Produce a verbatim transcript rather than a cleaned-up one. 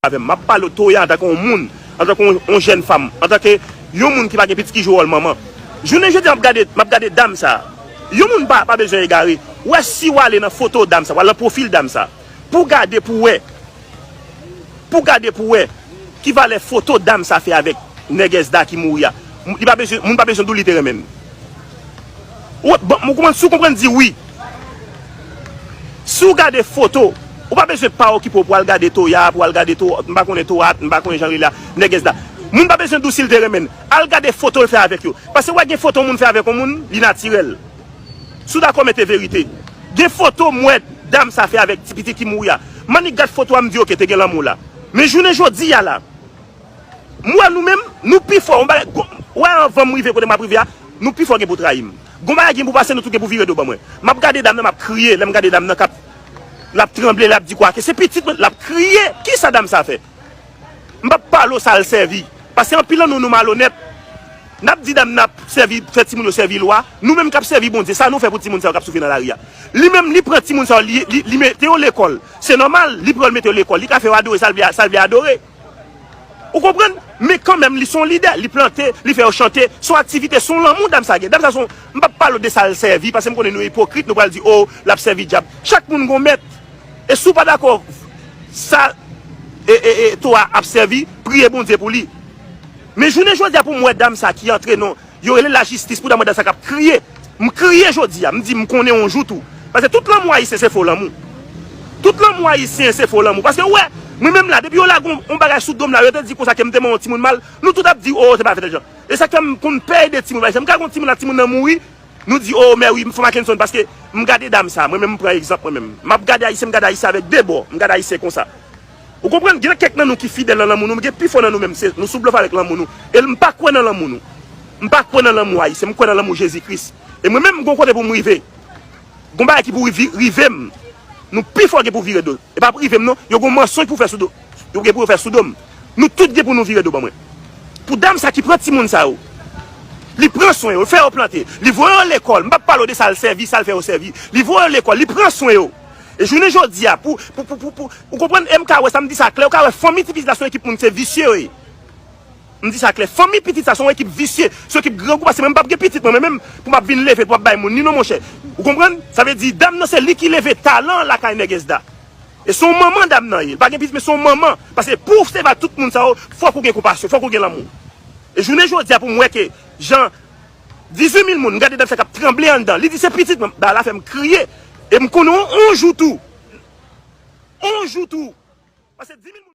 avè m. M ap pale Toya antanke yon moun, antanke yon, yon jèn fanm, antanke yon moun ki pa gen pitit ki jwe wòl manman. Jounen jodi a, m ap gade, m ap gade dam sa. Yon moun pa, pa bezwen egare. Ou wè, si w ale nan foto dam sa, w al nan pwofil dam sa, pou w gade, pou w wè, pou w gade, pou w wè ki valè foto dam sa fè avèk nègès da ki mouri a. Li pa bezwen, moun pa bezwen di w li te renmen l. Ou, bon, ou konprann, si w konprann, di wi. Si w gade foto, ou pa bezwen pa okipe w pou al gade Toya, pou al gade To, m pa konnen Toya, m pa konnen jan rele a, nègès da. Moun pa bezwen di w si l te renmen l. Al gade foto l fè avèk yo. Paske w wè gen foto moun fè avèk yon moun, li natirèl. Si w dakò, mete verite. Gen foto m wè dam sa fè avèk ti pitit ki mouri a. M annik gad foto a, m di, oke, te gen lanmou la. Men jounen jodi a la, m wè nou menm, nou pi fò. Yon bagay, gon, wè, anvan m rive kote m ap rive a, nou pi fò gen pou trayi m. Gon bagay gen pou pase, nou tout gen pou vire do ban mwen. M ap gade dam nan, m ap kriye. Lè m gade dam nan k ap, l ap tranble, l ap di kwake. Se pitit mwen, l ap kriye. Kisa dam sa fè? M p ap pale w sa l sèvi. Paske anpil nan nou, nou malonèt. N ap di dam n ap sèvi, fè timoun yo sèvi lwa. Nou menm k ap sèvi Bondye, sa nou fè pou timoun sa yo k ap soufri nan lari a? Li menm, li pran timoun sa yo, li, li, li mete yo lekòl. Se nòmal, li pran yo, l mete yo lekòl. Li ka fè yo adore sa l vle, sa l vle adore. Ou konprann? Men kanmenm, li se yon lidè. Li plante, li fè yo chante. Se yon aktivite, se yon lanmou dam sa gen. Dam sa se yon, m p ap pale w de sa l sèvi, paske m konnen nou ipokrit, nou pral di, o, l ap sèvi dyab. Chak moun gon mèt. E si w pa dakò, sa, e, e, e, Toya ap sèvi, priye Bondye pou li. Men jounen jodi a, pou m wè dam sa ki antre nan, yo rele lajistis pou dam sa k ap kriye. M kriye jodi a, m di, m konnen yon jou tou. Paske tout lanmou ayisyen se fo lanmou. Tout lanmou ayisyen se fo lanmou. Paske, wè, mwen menm la, depi yo lage yon, yon bagay sou do m la, yo te di konsa ke m te manyen yon timoun mal, nou tout ap di, o, se pa fè tèl jan. E sa k fè m konn pè ede timoun ayisyen. M ka gon timoun la, timoun nan mouri, nou di, o, mè wi, m fè Mackenson, paske m gade dam sa, mwen menm, m pran egzanp, mwen menm. M ap gade ayisyen, m gade ayisyen avèk de bò, m gade ayisyen konsa. Ou konprann? Gen kèk nan nou ki fidèl nan lanmou nou, men gen pifò nan nou menm, se, nou sou blòf avèk lanmou nou. E m pa kwè nan lanmou nou. M pa kwè nan lanmou ayisyen, m kwè nan lanmou Jezi Kris. E mwen menm, m gon kote pou m rive. Gon bagay ki pou rivi-, rive m. Nou pi fò gen pou vire do. E pa pou rive m non, yo gon mansonj pou fè sou do. Yo gen pou yo fè sou do m. Nou tout gen pou nou vire do ban mwen. Pou dam sa ki pran timoun sa yo, li pran swen yo, li fè yo plante, li voye yo lekòl. M p ap pale w de sa l sèvi, sa l fè yo sèvi. Li voye yo lekòl, li pran swen yo. E jounen jodi a, pou, pou, pou, pou, pou, ou konprann, e m ka wè sa, m di sa klè, ou ka wè fanmi ti pitit la se yon ekip moun se visye yo ye. M di sa klè, fanmi pitit sa se yon ekip visye, se yon ekip grangou, paske mwen m p ap gen pitit mwen, mwen menm, pou m ap vin leve, pou m ap bay moun li non, monchè. Ou konprann? Sa vle di, dam nan se li ki leve talan lakay nègès da. E se yon manman dam nan ye. Li pa gen pitit, men se yon manman. Paske pou w sèvi ak tout moun sa yo, fòk ou gen konpasyon, fòk ou gen lanmou. E jounen jodi a, pou m wè ke jan dizuit mil moun, m gade dam sa k ap tranble anndan. Li di se pitit mwen, bagay la fè m kriye. E m konnen yon, yon jou tou. Yon jou tou. Paske di mil moun